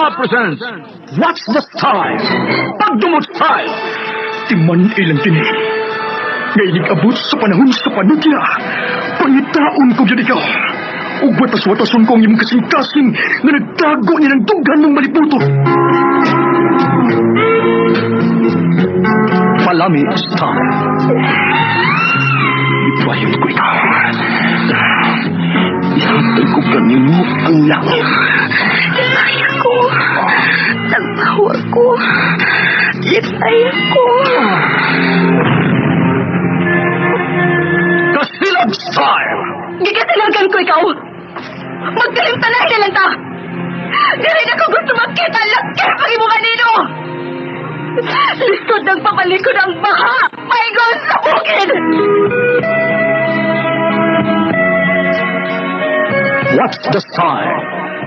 Drama presents What's the Style? Pagdumot Style! Timan ilang kini. Nga abot sa panahon sa panugya. Pangitaon ko gyud ikaw. Ug watas-watason ko ang imong kasing-kasing nga nagtago ni ng dughan mong maliputo. Palami Style. Ipayon ko ikaw. Ihatag ko kanimo ang langit. Lipay ako. Nagbawa ko. Lipay ako. Kasilab Style! Gigatilagan ko ikaw. Magkalimtanay na lang ta. Dili na ko gusto makita laki pag imo kanino. Lisod ng papalikod ang baka. Paingon sa bukid. What's the Style?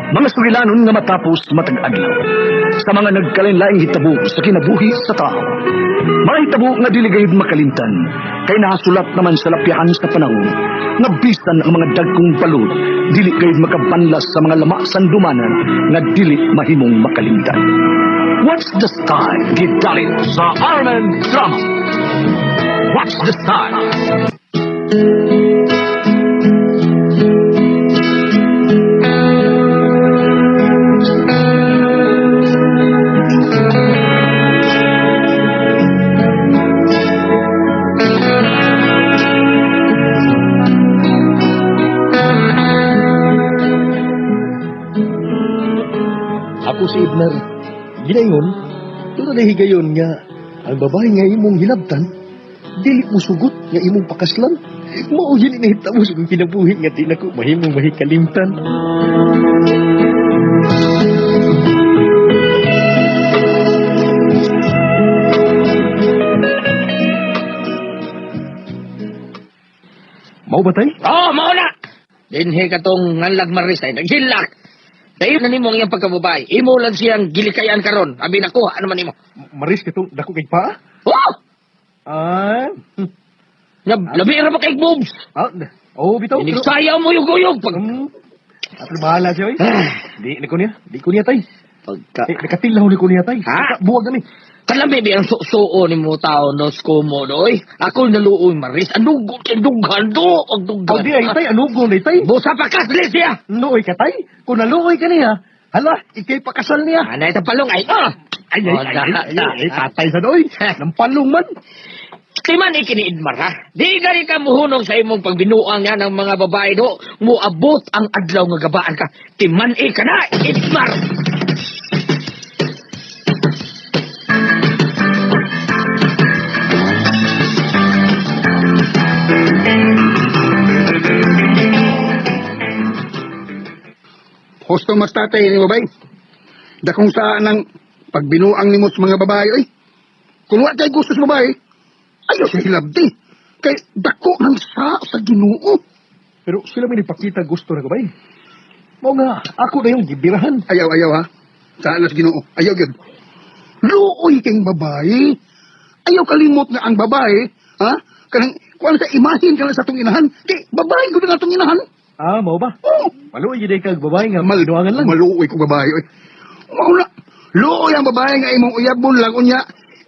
Mga sugilanon nga matapos matag adlaw. Sa mga nagkalain-laing hitabo sa kinabuhi sa tao. Mga hitabo nga dili gayud makalimtan kay nahasulat naman sa lapyahan sa panahon nga bisan ang mga dagkong balod dili gayud makabanlas sa mga lama sandumanan nga dili mahimong makalimtan. What's the Style? Gidalit sa Armen Drama. What's the Style? Ako si Ibner. Ginayon, doon na higayon nga ang babae nga imong hilabtan, dili mo sugot nga imong pakaslan. Mao yun inahitabo sa kong kinabuhi nga di na ko mahimong mahikalimtan. Mao ba tay? Oo, mao na! Dinhi ka tong nganlag Maris ay naghilak. Dayon na nimo ang iyang pagkababae. Imo lang siyang gilikayan karon. Abi nakuha naman nimo. Maris katong dako kay paa? Oh! Ah, Labi ra ba kay boobs? ah, oh, bitaw. Inigsayaw mo yung guyog pag Pero bahala siya, oy. Di na ko niya. Di ko niya, tay. Pagka Eh, nakatilaw ni ko niya, tay. Ha? Buwag na ni. Kalami bi ang susuo ni mo tao no skumo doy. Ako naluoy Maris. Anugo kay dughan do og dughan. Oh, di ay, tay. Anugo ni, tay. Busa pa kasli siya. Luoy ka, tay. Kung naluoy ka niya, hala, ikay pakasal niya. Anay ta palong ay. Ah! Ay, ay, ay, ay, ay, ay, tatay sa doy. Nampalong man. Timan ikini Idmar ha. Di gani ka muhunong sa imong pagbinuang nga ng mga babae do. Muabot ang adlaw nga gabaan ka. Timan ka na Idmar. Husto mas tatay ni babay. Dakong saan ang pagbinuang nimo sa mga babae oy. Kung wa kay gusto sa babae, ayaw sa hilabdi. Kay dako ng sa Ginoo. Pero sila may nagpakita gusto na gabay. Mao nga, ako na yung gibirahan. Ayaw, ayaw ha. Saan na sa Ginoo. Ayaw gyud. Luoy kang babae. Ayaw kalimot nga ang babae, ha? Kanang kuan sa imahin kana sa atong inahan. Kay babae gud ang atong inahan. Ah, mao ba? Oh, Maluoy gyud kag babae nga binuangan lang. Maluoy ko babae oy. Mao na. Luoy ang babae nga imong uyabon lang unya.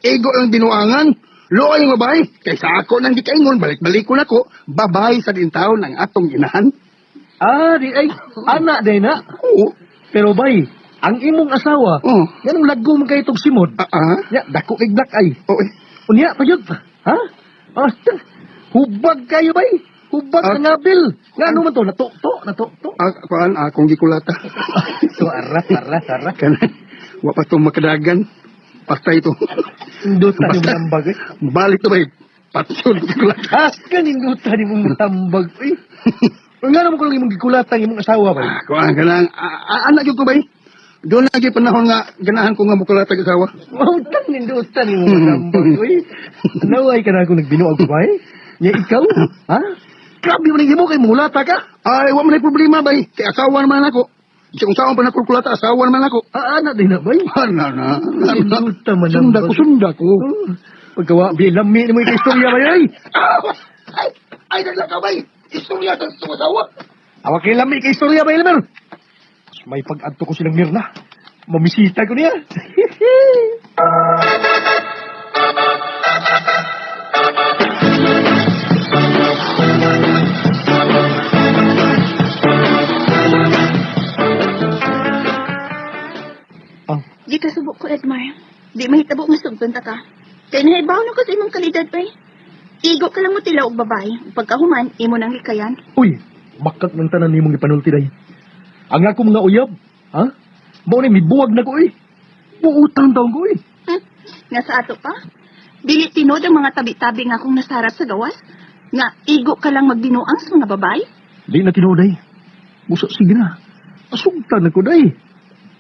Ego ang binuangan. Luoy ang babae kay sa ako nang gikaingon balik-balik ko nako babae sa dintaon ang atong inahan. Ah, di ay ana day na. Oo. Pero bay, ang imong asawa, Oo. nganong laggo man kay tog simod? Ah, ah. Ya, dako kay black eye. Oo. Unya pa gyud. Ha? Ah, hubag kayo bay. Hubag Ah. ang abil. Ngano man to natukto, natukto. Ah, kuan akong gikulata. So ara ara ara. Kana wa pa to makadagan. Basta ito. Induta ni tambag eh. Balik to bay. Patyon ko gikulata. Ah, kaninduta ni mong tambag eh. Ngano mo kulang imong gikulata ang imong asawa bay? Ah, kuan kanang anak gyud ko bay. Doon lagi panahon nga ganahan ko nga mukulata og asawa. Wow, tang ninduta ni mong tambag oy. Naway ka na akong nagbinuag bay. Nya ikaw, ha? Grabe man ang imo kay mulata ka. Ay, wa man ay problema bay. Kay asawa naman ako. Sa kung saan pa na kulkulata, asawa naman ako. Ah, ana din na bay. Ana na. Ana. Ninduta man ang Sunda ko, sunda ko. Pagkawa, bilami ni mo yung istorya bay ay. Ah, ay, ay, naglakaw bay. Istorya sa itong asawa. Awa kay lami kay istorya bay, Elmer. May pag-adto ko silang Mirna. Mamisita ko niya. Ah, Di ka subok ko, Edmar. Di mahitabo nga sugton ta ka. Kay nahibaw na ko sa imong kalidad, bay. Igo ka lang mo tila og babae. Pagkahuman, imo nang likayan. Uy, bakak ng tanan nimong gipanulti day. Ang ako mga uyab, ha? Mao ni mibuwag na ko eh. Buutan taon ko eh. Nga sa ato pa. Dili tinod ang mga tabi-tabi nga akong nasarap sa gawas. Nga igo ka lang magbinuang sa mga babae. Di na tinuod day. Busa sige na. Asugtan ako day.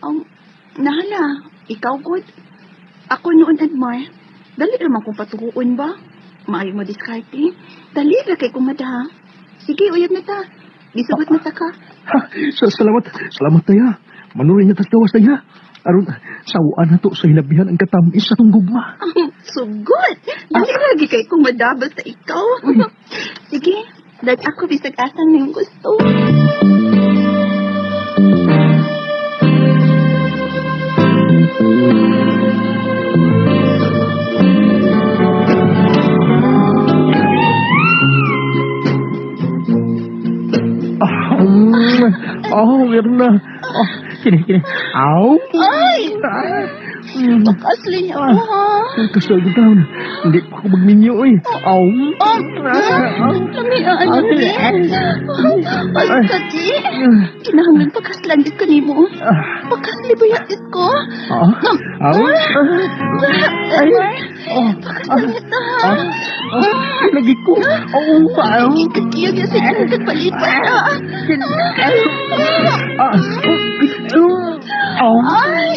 Ang nahala, ikaw good. Ako noon, Edmar. Dali naman kong patukuon ba? Maayo mo diskarte. Dali ra kay kumada. Sige, uyab na ta. Gisugot na ta ka. Ha, salamat. Salamat tayo. Manurin niya tas gawas tayo. Aron, sawaan na to sa hilabihan ang katamis sa tong gugma. Sugot! Dali lagi kay kumada basta ikaw. Sige, dahil ako bisag asang niyong gusto. Ah, oh, meron na. Oh, kini, kini. Aw. Ay! Ah, mm. Pakasli niya ako, ha? Kasal ko taon. Hindi pa ako magminyo eh. Aw. Oh, kami ano eh. Basta di. Kinahanglan pakaslan gid ko nimo. Pakasli ba yan ko? Ah, aw. Ay, Oh, pakaslan ito ha. ah, lagi ko. Oh, aw. Kagkiyog yung sa kagpalipas ha. Ah, oh, aw. Ay!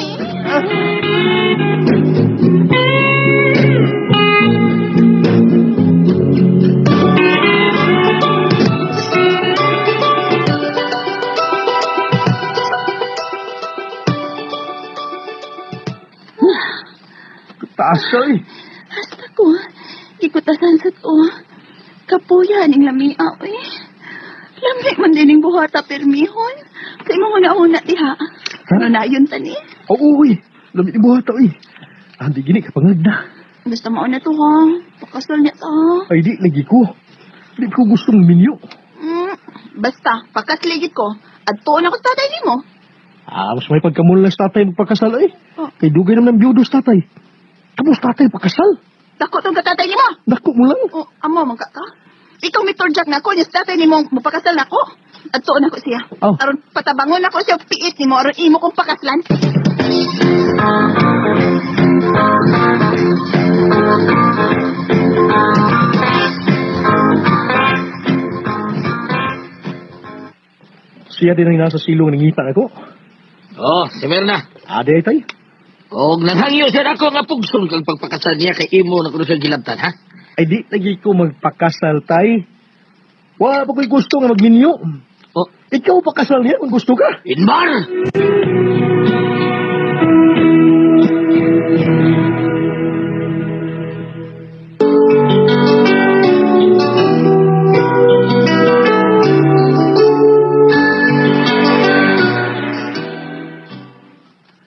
Taas ka eh. Hasta ko, di ko tasan sa to. Kapuya ning lamia, oy. Lami man din ning buhata permihon. Sa imong una-una diha. Ano na yun tani? Oo, uy. Lamit ni buhat eh. Ah, di gini kapangag na. Basta mauna to ha. Pakasal niya ta. Ay, di lagi ko. Di ko gustong minyo. Basta, pakasligit ko. At tuon ako sa tatay nimo. Ah, mas may pagkamula sa tatay magpakasal eh. Oh. Kay dugay naman ng biyudo sa tatay. Tapos tatay pakasal. Dako tong katatay nimo. Dako mo lang. O, amo man ka ka. Ikaw may turjak na ako, niya sa tatay nimo mapakasal na ako. At tuon ako siya. Oh. Aron patabangon ako siya piit nimo aron imo kong pakaslan. Siya din ang nasa silong nangita ako. Oh, si Mirna. Ade ay tay. Og nanghangyo siya ako nga pugson kang pagpakasal niya kay imo na kuno siya gilabtan, ha? Ay di lagi ko magpakasal tay. Wala pa ko'y gusto nga magminyo. Oh, Ikaw pakasal niya kung gusto ka. Inmar!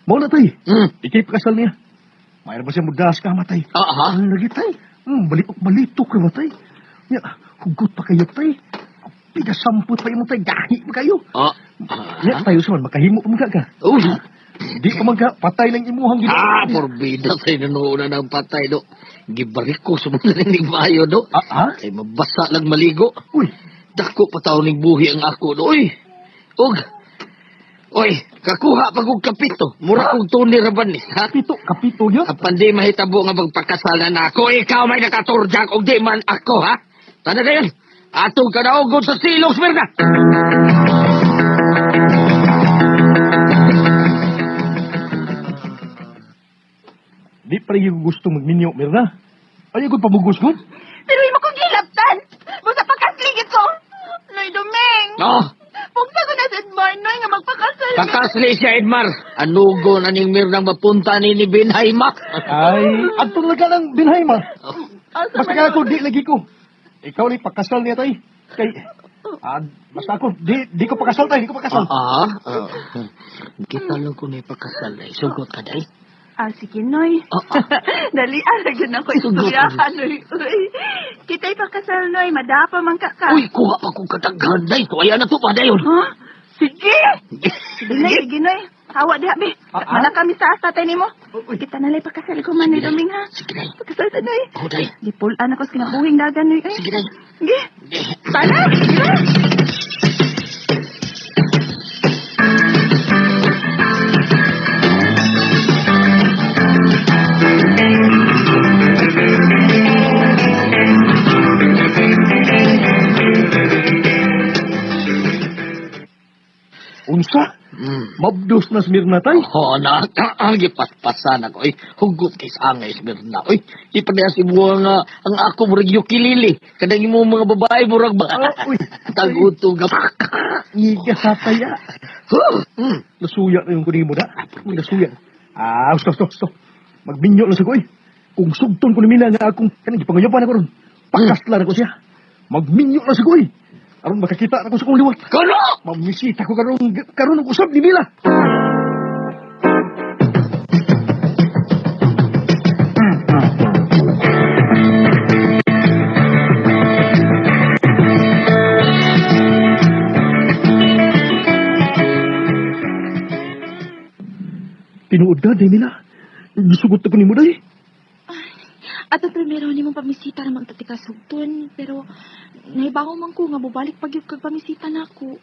Mao na tay. Hmm. Ikay pakasal niya. Mayroon ba siya mudas ka matay? Ah, ha? Ang lagi tay. Balitok-balitok ka ba tay? Ya, hugot pa kayo tay. Pinasampot pa imo tay. Gahi pa kayo. Oh. Ya, tayo sa man, makahimo pa man ka ka. Uy. Di pa man ka, patay lang imuhang Ah, porbida sa inuuna ng patay, do. Gibarik ko sa mga narinig maayo, do. Ah, ah? Kay mabasa lang maligo. Uy, Dako pa taon ning buhi ang ako, do. Uy. Og. Uy, kakuha pa kog kapito. Mura kog Tony Rabanis, ha? kapito, kapito yun. Apan di mahitabo nga magpakasal na nako, ikaw may nakaturjak og di man ako, ha? Tanda na yun. Atong kanaugod sa silong, Smirna! Di pa rin yung gusto magminyo, Mirna. Ay, ko pamugos ko. Pero imo kong gilabtan. Basta pakasligit ko. Noy Dumeng. No, Pugsa ko na sa Edmar, Noy, nga magpakasal. Pakasli siya, Edmar. Anugo na ning Mirnang mapunta ni Binhayma. Ay, atong lang ka ng Binhayma. Asa Basta man ka ako, di lagi ko. Ikaw ni pakasal niya tay. Kay, Ah, basta ako, di ko pakasal tay, di ko pakasal. Ah, ah. Kita lang ko may pakasal ay. Sugot ka day. Ah, sige, Noy. Ah, ah. Dali, ah, na ko istoryahan, Noy. Uy, kita'y pakasal, Noy. Madapa man ka ka. Uy, kuha pa kong kataghan day. Tuwaya na to pa dayon. Ha? Sige! Sige, Noy. Sige, Noy. Hawa diha, be. Ah, ah. Mana kami sa tatay nimo. Kita na lang pakasal ko man ni Doming, ha? Sige day. Pakasal ta, Noy. Oh, day. Gipulaan ako sa kinabuhing dagan, Noy. Ay. Sige day. Sige. Tala! Sige! Unsa? Mm. Mabdos na si Mirna tay. Oo na, ang gipaspasan ako. Uy, hugot kay sa angay Mirna. Uy, di pa niya si buwa nga ang ako murag yukilili. Kadang imo mga babae murag ba? Ah, uy. Tag-utog ka. Ngiga sa taya. Mm. Nasuya na yung kunin mo na. Uy, nasuya. Ah, stop, stop, stop. Magbinyo lang sa ko, eh. Kung sugton ko ni Mila nga akong kanang gipangayapan ako ron. Pakaslan ako siya. Magminyo lang sa ko, eh. Aron makakita na ko sa kong liwat. Kuno! Mamisita ko karon karon ang usab ni Mila. Tinuod ka, day Mila. Gisugot na ko ni mo, day. At ang primero ni mong pamisita na magtatika sugton, pero nahibaw man ko nga bubalik pag yun kag pamisita nako.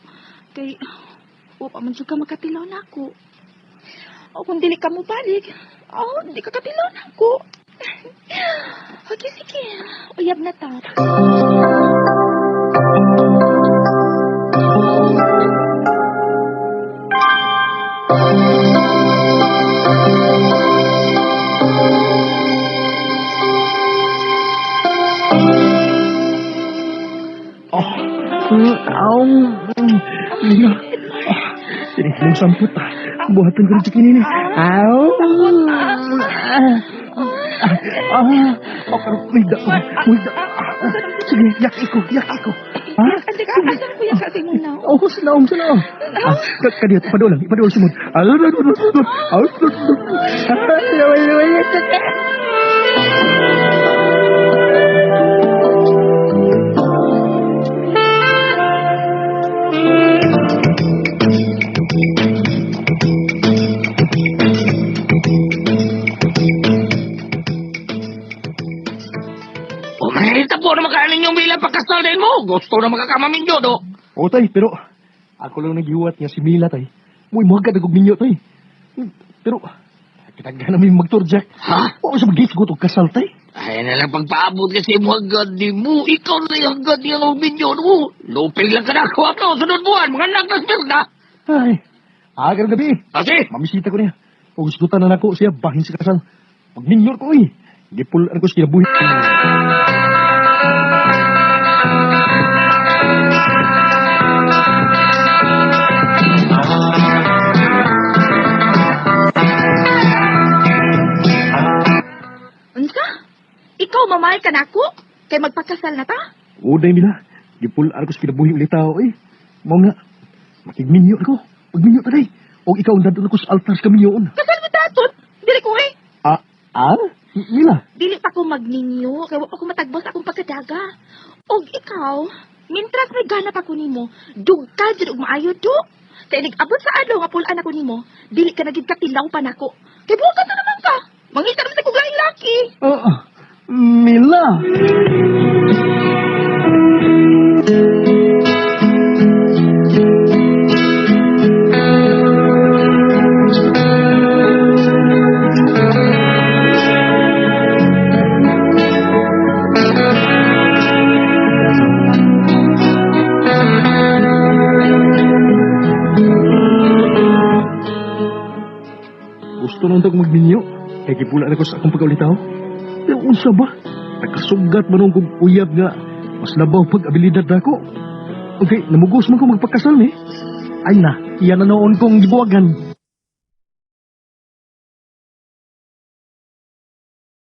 Kay wa pa man jud ka makatilaw nako. O kung dili ka mo balik, oh, di ka katilaw nako. Okay, sige. Uyab na ta. Oh, aw, Mila. Ah, Sini, mong sampot. Ah. Buhaton ko rin sa kinini. Aw. Ah, oh, karon may da, may da. Ah, sige, yak iko, yak iko. Ha? Ate ka, asa ko yan kasi mo na. Oh, sinaom, sinaom. Ah, kadiyot, ipadol lang, ipadol simod. Ah, ah, O, manginita po na makainin yung Mila pakasal din mo. Gusto na makakamaminyo, do. Oh, tay, pero ako lang naghiwat nga si Mila, tay. Muy mga kadagog ninyo, tay. Pero, kitaghan namin magturjak. Ha? Oo, sa mag-gisgot og kasal, tay. Ay, na lang pagpaabot kasi mo hagad ni mo. Ikaw na yung hagad niya ng minyo, no? Lupil lang ka na ako ako. Sunod buwan, mga anak na Mirna. Ay, karong gabi. Kasi, Mamisita ko niya. O gustutan na nako siya, bahin sa kasal. Pag-minyor ko, eh. Gipulan ko sa kinabuhi. Unsa? Ikaw mamahal ka nako? Kay magpakasal na ta? Uday nila. Gipulan ko sa kinabuhi ulit tao, eh. Mao nga, makigminyo ako. Pagminyo ta, day. O ikaw ang dadun ako sa altar sa kaminyoon. Kasal mo taton. Dili ko eh. Ah, ah? Mila? Dili pa ko magninyo, kay wa pa ko matagbos akong pagkadaga. Og ikaw, mintras may ganap ako nimo, dugka jud og maayo do. Kay nag-abot sa adlaw nga pulan ako nimo, dili ka na gid katilaw pa nako. Kay buka na naman ka. Mangita naman sa kong laing laki. Ah, Mila! Gusto nang tag magminyo. Kay gipula na ko sa akong pagkaulitaw. Pero unsa ba? Nagkasugat man kong uyab nga mas labaw pag abilidad nako. Okay, namugos man ko magpakasal ni. Ay na, iyan na noon kong gibuwagan.